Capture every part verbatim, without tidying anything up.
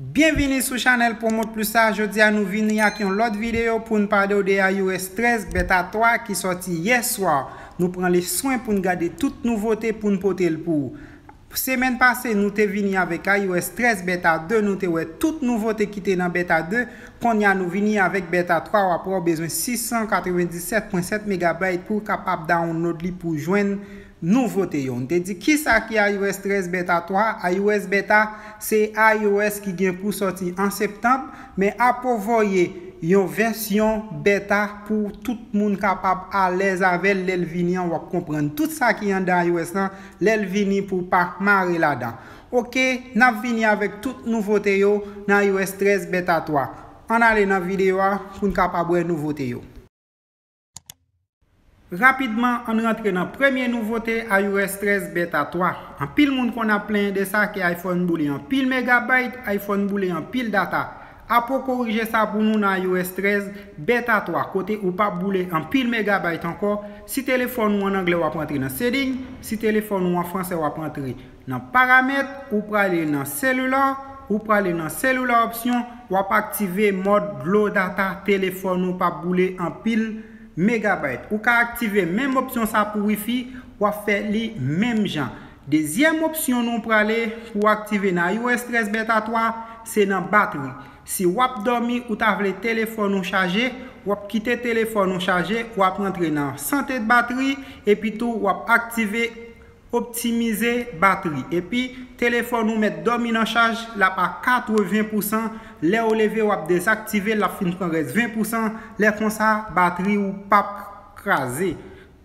Byenvini sou chanèl Promote Plus la. Jodi a nou vini ak yon lòt videyo pou n pale w de iOS trèz beta twa ki sòti yè swa. Nou pran le swen pou n gade tout nouvote pou n pote l pou ou. Semèn pase, nou te vini avèk iOS trèz beta de, nou te wè tout nouvote ki te nan beta de. Kounye a, nou vini avèk beta twa, w ap wè w bezwen sis san katrevenndisèt pwen sèt megabayt pou w kapab download li pou w jwenn nouvote yo. Nou te di kisa ki iOS trèz beta twa? iOS beta se iOS ki gen pou sòti an septanm, men apre w voye yon vèsyon beta pou tout moun kapab alèz avè l, lè l vini an, w ap konprann tout sa ki anndan iOS lan, lè l vini pou w pa mare ladan. Oke, n ap vini avèk tout nouvote yo nan iOS trèz beta twa. Ann ale nan videyo a pou n kapab wè nouvote yo. Rapidman, ann rantre nan premye nouvote iOS trèz beta twa. Anpil moun konn ap plenyen de sa ke iPhone boule anpil megabayt, iPhone boule anpil data. Apre w korije sa pou nou nan iOS trèz beta twa, kote ou p ap boule anpil megabayt ankò. Si telefòn ou an anglè, w ap rantre nan setting. Si telefòn ou an fransè, w ap rantre nan paramèt, ou prale nan cellular, ou prale nan cellular option, w ap aktive mòd low data, telefòn ou p ap boule anpil megabayt. Ou ka aktive menm opsyon sa pou Wi-Fi, w ap fè li menm jan. Dezyèm opsyon nou prale pou aktive nan iOS trèz beta twa, se nan batri. Si w ap dòmi, ou ta vle telefòn ou chaje, w ap kite telefòn ou chaje, w ap rantre nan santé de batterie, epi tou w ap aktive optimize batri. Epi, telefòn ou mèt dòmi nan chaj, l ap a katreven pousan. Lè w leve, w ap dezaktive l, l ap fin pran rès ven pousan. Lè konsa, batri ou p ap kraze.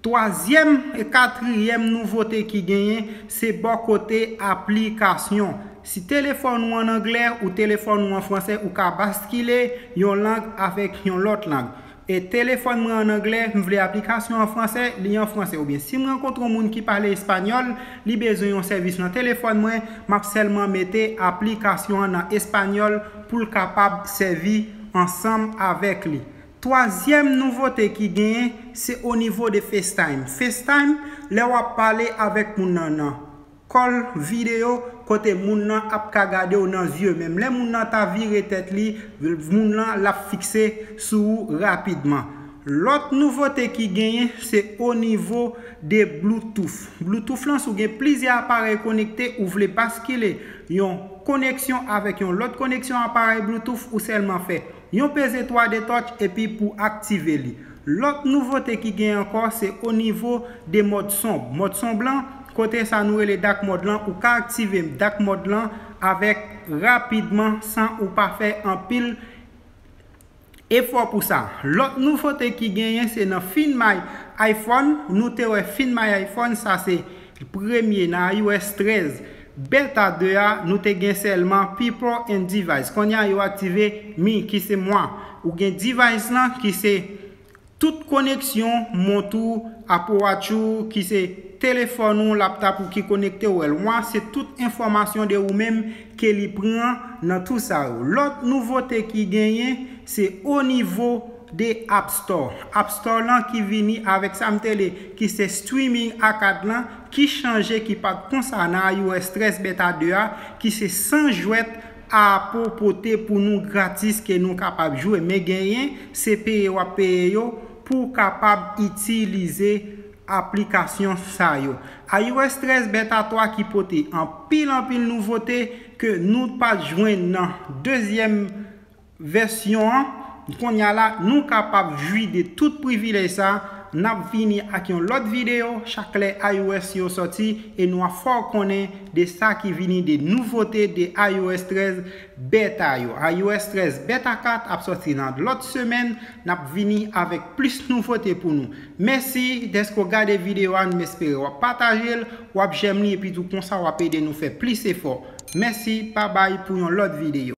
Twazyèm e katriyèm nouvote ki genyen, se bò kote aplikasyon. Si telefòn ou an anglè ou telefòn ou an fransè, ou ka baskile yon lang avèk yon lòt lang. E telefòn mwen an anglè, m vle aplikasyon an fransè, li an fransè. Oubyen si m rankontre yon moun ki pale espanyòl, li bezwen yon sèvis nan telefòn mwen, m ap sèlman mete aplikasyon an nan espanyòl pou l kapab sèvi ansanm avèk li. Twazyèm nouvote ki genyen, se o nivo de FaceTime. FaceTime, lè w ap pale avèk moun nan nan call videyo, kote moun nan ap ka gade w nan zye. Menm lè moun nan ta vire tèt li, moun nan l ap fikse sou ou rapidman. Lòt nouvote ki genyen, se o nivo de Bluetooth. Bluetooth lan, si w gen plizyè aparèy konekte, ou vle baskile yon koneksyon avèk yon lòt koneksyon aparèy Bluetooth, ou sèlman fè yon peze twa de touch epi pou aktive li. Lòt nouvote ki gen ankò, se o nivo de mòd sonb. Mòd sonb lan, kote sa nou rele dark mode lan, ou ka aktive dark mode lan avèk rapidman san ou pa fè anpil efò pou sa. Lòt nouvote ki genyen, se nan Find My iPhone. Nou te wè Find My iPhone, sa se premye nan iOS trèz beta de a, nou te gen sèlman People and Device. Kounye a, yo aktive mi, ki se mwa. Ou gen device lan, ki se tout koneksyon, mont ou, Apple Watch ou, ki se telefòn ou, laptop ou ki konekte ou, wè l. Mwa, se tout enfòmasyon de ou menm ke li pran nan tou sa yo. Lòt nouvote ki genyen, se o nivo de App Store. App Store lan ki vini avèk sa m te rele, ki se streaming arcade lan, ki chanje, ki pa t konsa nan iOS trèz beta de a, ki se san jwèt Apple pote pou nou gratis ke nou kapab jwe. Men genyen, se peye w ap peye yo pou w kapab itilize aplikasyon sa yo. iOS trèz beta twa ki pote anpil, anpil nouvote ke nou pa t jwenn nan dezyèm vèsyon an. Kounye a la, nou kapab jwi de tout privilèj sa. N ap vini ak yon lòt videyo chak lè iOS yo sòti, e nou ap fè w konnen de sa ki vini de nouvote de iOS trèz beta yo. iOS trèz beta kat ap sòti nan lòt semèn. N ap vini avèk plis nouvote pou nou. Mèsi dèske w gade videyo a, m espere w ap pataje l, w ap jèm li, epi tou konsa w ap ede nou fè plis efò. Mèsi, babay pou yon lòt videyo.